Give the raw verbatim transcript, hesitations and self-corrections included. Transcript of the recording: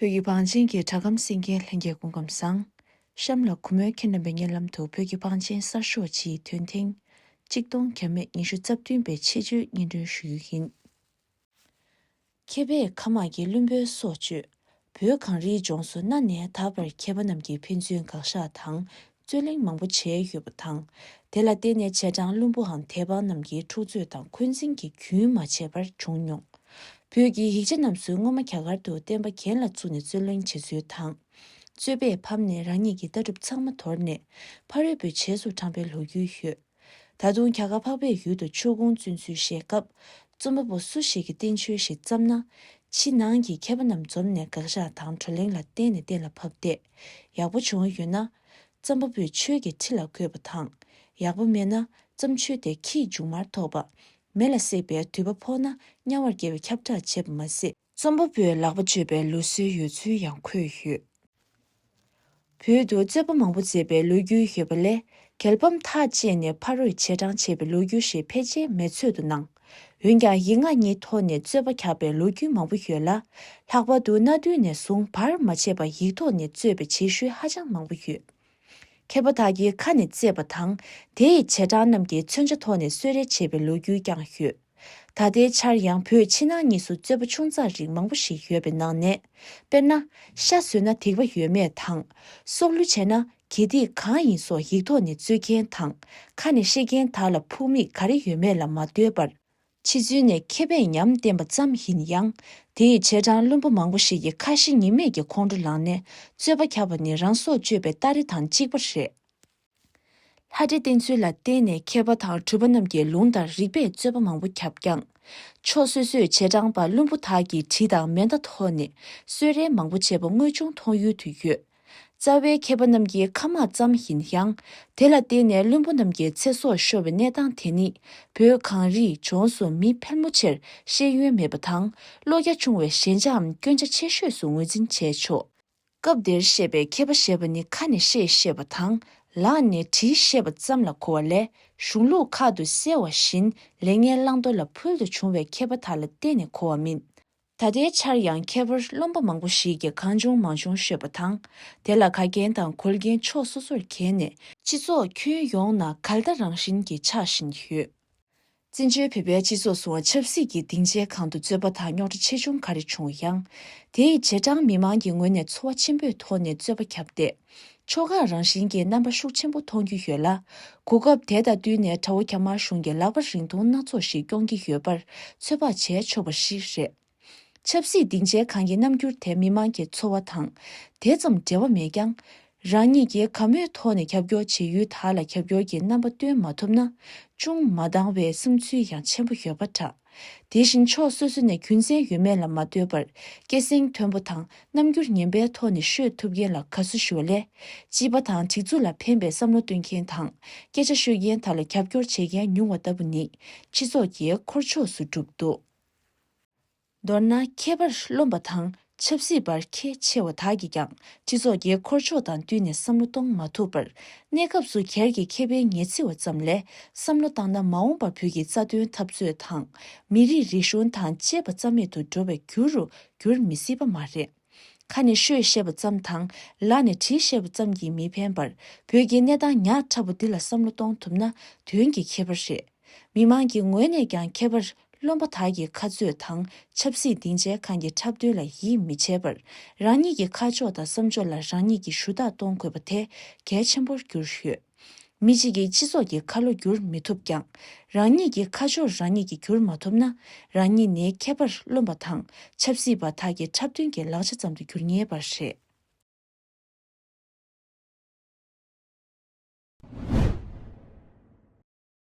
བོད་ཀྱི་བང་ཆེན་གྱི་སྒྲ་སྒམ་གསན་མཁན་ལྷན་རྒྱས་སྐུ་ཁམས་བཟང་། གཤམ་ལ་གུས་མོས་ཁྱེད་རྣམ་པའི་སྙན་ལམ་དུ་བོད་ཀྱི་བང་ཆེན་གསར་ཤོག་སྤྱིའི་དོན་ཐེངས་གཅིག་སྟོང་བརྒྱ་མེད་ཉི་ཤུ་རྩ་བདུན་པའི་ཆེད་བརྗོད་སྙན་སྒྲོན་ཞུ་རྒྱུ་ཡིན། མཁས་པས་མཁའ་དམག་གི་བློན་པོའི་སྲོག་གཅོད། བོད་གངས་རིའི་ལྗོངས་སུ་གནའ་ནས་ད་བར་མཁས་པ་རྣམས་ཀྱིས་ཕན་ཚུན་དགག་བཞག་དང་རྩོད་གླེང་མང་པོ་བྱས་ཡོད་པ་དང་། དེ་ལ་བརྟེན་ནས་རྗེས་འབྲང་བློན་པོའམ་དད་པ་རྣམས་ཀྱིས་འཁྲུག་རྩོད་དང་འཁོན་འཛིན་གྱི་རྒྱུན་མ་ཆད་པར་བྱུང་མྱོང་། བོད་ཀྱི་ཡིག་ཆ་རྣམས་སུ་སྔོན་མ་རྒྱ་གར་དུ་བསྟན་པ་རྒྱན་ལ་བཙུགས་ནས་རྩོད་གླེང་བྱེད་ཚུལ་དང་། རྩོད་པས་ཕམ་ནས་རང་ཉིད་ཀྱི་ལྟ་གྲུབ་ཚང་མ་དོར་ནས་ཕ་རོལ་པོའི་རྗེས་སུ་འབྲངས་པའི་ལོ་རྒྱུས་ཡོད། ད་དུང་རྒྱ་གར་འཕགས་པའི་ཡུལ་དུ་ཆོས་ཁུངས་བཙུན་ཚུལ་བཤད་སྐབས། རྩོམ་པ་པོ་སུ་ཞིག་གིས་བསྟན་བཅོས་ཤིག་བརྩམས་ན། ཕྱི་ནང་གི་མཁས་པ་རྣམས་འཛོམས་ནས་དགག་བཞག་དང་བགྲོ་གླེང་ལ་བརྟེན་ནས་གཏན་ལ་ཕབ་སྟེ། ཡག་པོ་བྱུང་ཡོད་ན། རྩོམ་པ་པོས་ཆོས་ཀྱི་ཁྲི་ལ་འཁོད་པ་དང་། ཡག་པོ་མེད་ན། རྩོམ་ཆོས་དེ་ཁྱིའི་མཇུག་མར་ཐོགས་པ། མེ་ལ་བསྲེགས་པའི་དུད་པ་ཕོག་ན་དམྱལ་བར་སྐྱེ་བའི་ཁྱབ་བསྒྲགས་བྱེད་པ་མ་ཟད། རྩོམ་པ་པོའི་ལག་པ་གཅོད་པའི་ལུགས་སྲོལ་ཡོད་ཚུལ་ཡང་འཁོད་ཡོད། བོད་དུ་རྩོད་པ་མང་པོ་མཛད་པའི་ལོ་རྒྱུས་ཡོད་པ་ལས། རྒྱལ་ཕམ་ཐག་བཅད་ནས་ཕ་རོལ་རྗེས་འབྲང་བྱས་པའི་ལོ་རྒྱུས་ཤིག་ཕལ་ཆེར་མེད་ཚོད་དུ་སྣང་། འོན་ཀྱང་ཡིག་ངག་གཉིས་ཐོག་ནས་རྩོད་པ་བརྒྱབ་པའི་ལོ་རྒྱུས་མང་པོ་ཡོད་ལ། ལྷག་པར་དུ་གནའ་དུས་ནས་བཟུང་བར་མ་ཆད་པར་ཡིག་ཐོག་ནས་རྩོད་པའི་རྗེས་ཤུལ་ཧ་ཅང་མང་པོ་ཡོད། མཁས་པ་དག་གིས་ཁ་ནས་བརྩད་པ་དང་། དེ་ཡི་རྗེས་འབྲང་རྣམས་ཀྱིས་མཚོན་ཆ་ཐོག་ནས་གསོལ་རས་བྱས་པའི་ལོ་རྒྱུས་ཀྱང་ཡོད། ད་ལྟའི་ཆར་ཡང་བོད་ཕྱི་ནང་གཉིས་སུ་རྩོད་པ་ཆུང་ཙག་རིགས་མང་པོ་ཞིག་ཡོད་པའི་ནང་ནས། དཔེར་ན། ཤ་ཟོས་ན་སྡིག་པ་ཡོད་མེད་དང་། སྲོག་བླུ་བྱས་ན་དགེ་སྡིག་གང་ཡིན་སོགས་ཡིག་ཐོག་ནས་རྩོད་མཁན་དང་། ཁ་ནས་བཤད་མཁན་དག་ལ་ཕུགས་དམིགས་ག་རེ་ཡོད་མེད་ལ་མ་ལྟོས་པར། ཕྱི་ཚུལ་ནས་མཁས་པས་ཉམས་བསྟན་པ་ཙམ་ཡིན་ཡང་། དེ་ཡི་རྗེས་འབྲང་བླུན་པོ་མང་པོ་ཞིག་གིས་ཁ་ཞེ་གཉིས་མེད་ཀྱི་ཁོང་ཁྲོ་ལངས་ནས་རྩོད་པ་བརྒྱབ་པ་ནི་རང་སྲོག་གཅོད་པའི་སྟ་རེ་དང་གཅིག་པ་རེད། ལྷ་འདྲེ་བསྟེན་ཚུལ་ལ་བརྟེན་ནས་མཁས་པ་དང་གྲུབ་པ་རྣམས་ཀྱིས་ལུང་དང་རིགས་པས་རྩོད་པ་མང་པོ་བརྒྱབ་ཀྱང་། ཕྱོགས་སོ་སོས་རྗེས་འབྲང་པ་བླུན་པོ་དག་གིས་གྲི་དང་མེ་མདའ་ཐོག་ནས་གསོལ་རས་མང་པོ་བྱས་པ་དངོས་བྱུང་མཐོང་ཡུལ་དུ་ཡོད། རྩ་བའི་མཁས་པ་རྣམས་ཀྱིས་མཁའ་དམག་ཙམ་ཡིན་ཡང་། དེ་ལ་བརྟེན་ནས་བླུན་པོ་རྣམས་ཀྱི་ཚེ་སྲོག་ཤོར་བའི་གནས་སྟངས་དེ་ནི། བོད་གངས་རིའི་ལྗོངས་སུ་མི་ཕལ་མོ་ཆེར་ཤེས་ཡོན་མེད་པ་དང་། བློ་རྒྱ་ཆུང་བའི་ཞན་ཆའམ་སྐྱོན་ཆ་ཆེ་ཤོས་སུ་ངོས་འཛིན་བྱས་ཆོག། སྐབས་འདིར་བཤད་པའི་མཁས་པ་ཞེས་པ་ནི་ཁ་ནས་བཤད་ཤེས་པ་དང་། ལག་ནས་བྲིས་ཤེས་པ་ཙམ་ལ་གོ་བ་ལས། གཞུང་ལུགས་ཁག་ཏུ་གསལ་བ་བཞིན་ལས་ངན་བླང་དོར་ལ་ཕུལ་དུ་བྱུང་བའི་མཁས་པ་དག་ལ་གཏན་ནས་གོ་བ་མིན། ད་ལྟའི་ཆར་ཡང་མཁས་པ་རློམ་པ་མང་པོ་ཞིག་གིས་གང་བྱུང་མང་བྱུང་ཤོད་པ་དང་། དེ་ལ་དགའ་མཁན་དང་གོ་མཁན་ཕྱོགས་སོ་སོར་གྱེས་ནས། སྤྱི་ཚོགས་ཁྱོན་ཡོངས་ན་གལ་ལྟ་རང་བཞིན་གྱིས་ཆགས་བཞིན་ཡོད། བཙན་བྱོལ་བོད་པའི་སྤྱི་ཚོགས་སུའང་ཆབ་སྲིད་ཀྱི་སྡིངས་ཆའི་སྒང་དུ་རྩོད་པ་དང་རྙོག་དྲ་ཆེ་ཆུང་ག་རེ་བྱུང་ཡང་། དེ་ཡི་རྗེས་འབྲང་མི་མང་གི་ངོས་ནས་འཚོ་བ་ཆེན་པོའི་ཐོག་ནས་རྩོད་པ་བརྒྱབ་སྟེ། ཕྱོགས་ཁག་རང་བཞིན་གྱི་རྣམ་པ་ཤུགས་ཆེན་པོ་མཐོང་རྒྱུ་ཡོད་ལ། གོ་སྐབས་དེ་དང་བསྟུན་ནས་དགྲ་བོ་རྒྱ་དམར་གཞུང་གིས་ལག་པ་རིང་ཐུང་སྣ་ཚོགས་ཤིག་སྐྱོང་གི་ཡོད་པར་ཚོད་དཔག་བྱས་ཆོག་པ་ཞིག་རེད། ཆབ་སྲིད་སྡིངས་ཆའི་སྒང་གི་རྣམ་འགྱུར་དེ་མི་མང་གི་འཚོ་བ་དང་དེ་ཙམ་འབྲེལ་བ་མེད་ཀྱང་། རང་ཉིད་ཀྱིས་གང་མོས་ཐོག་ནས་རྒྱབ་སྐྱོར་བྱེད་ཡུལ་དག་ལ་རྒྱབ་སྐྱོར་གྱི་རྣམ་པ་སྟོན་མ་ཐུབ་ན། ཅུང་མ་འདང་བའི་བསམ་ཚུལ་ཡང་ཆེན་པོ་ཡོད་པ་འདྲ། དེ་བཞིན་ཕྱོགས་སོ་སོ་ནས་རྒྱུ་མཚན་ཡོད་མེད་ལ་མ་ལྟོས་པར། སྐད་གསེང་མཐོན་པོ་དང་རྣམ་འགྱུར་ངན་པའི་ཐོག་ནས་ཤོད་ཐུབ་མཁན་ལ་དགའ་བསུ་ཞུ་བ་ལས། སྤྱི་པ་དང་སྒྲིག་འཛུགས་ལ་ཕན་པའི་བསམ་བློ་སྟོན་མཁན་དང་། སྐད་ཆ་ཤོད་མཁན་དག་ལ་རྒྱབ་སྐྱོར་བྱེད་མཁན་ཉུང་བ་ལྟ་བུ་ནི། སྤྱི་ཚོགས་ཀྱི་འཁོར་ཕྱོགས་སུ་གྲུབ་འདུག། མདོར་ན། མཁས་པར་རློམ་པ་དང་ཆབ་སྲིད་པར་ཁས་འཆེ་བ་དག་གིས་ཀྱང་། སྤྱི་ཚོགས་ཀྱི་འཁོར་ཕྱོགས་དང་བསྟུན་ནས་བསམ་བློ་གཏོང་མ་ཐུབ་པར། གནས་སྐབས་སུ་སྒེར་གྱི་ཁེ་ཕན་ངེས་འཚོལ་བ་ཙམ་ལས། བསམ་བློ་བཏང་ན་མ་འོངས་པར་བོད་ཀྱི་རྩ་དོན་འཐབ་རྩོད་དང་། མི་རིགས་རིག་གཞུང་དང་བཅས་པ་རྩ་མེད་དུ་འགྲོ་བའི་རྒྱུ་རུ་འགྱུར་མི་སྲིད་པ་མ་རེད། ཁ་ནས་ཤོད་ཤེས་པ་ཙམ་དང་། ལག་ནས་བྲིས་ཤེས་པ་ཙམ་གྱིས་མི་ཕན་པར། བོད་ཀྱི་གནས་སྟངས་ཉག་ཕྲ་བོ་འདི་ལ་བསམ་བློ་གཏོང་ཐུབ་ན། དོན་གྱི་ཁྱད་པར་རེད། མི་མང་གི་ངོས་ནས་ཀྱང་མཁས་པར་རློམ་པ་དག་གི་ཁ་རྩོད་དང་ཆབ་སྲིད་སྡིངས་ཆའི་སྒང་གི་འཁྲབ་སྟོན་ལ་ཡིད་མི་ཆེས་པར། རང་ཉིད་ཀྱི་ཁ་ཕྱོགས་དང་བསམ་ཕྱོགས་ལ་རང་ཉིད་ཀྱིས་ཞུ་དག་གཏོང་དགོས་པ་དེ་གལ་ཆེན་པོར་གྱུར་ཡོད། མི་གཅིག་གིས་སྤྱི་ཚོགས་ཀྱི་ཁ་ལོ་བསྒྱུར་མི་ཐུབ་ཀྱང་། རང་ཉིད་ཀྱི་ཁ་ཕྱོགས་རང་ཉིད་ཀྱིས་བསྒྱུར་མ་ཐུབ་ན། རང་ཉིད་ནི་མཁས་པར་རློམ་པ་དང་ཆབ་སྲིད་པ་དག་གི་འཁྲབ་སྟོན་གྱི་ལག་ཆ་ཙམ་དུ་འགྱུར་ངེས་པ་རེད།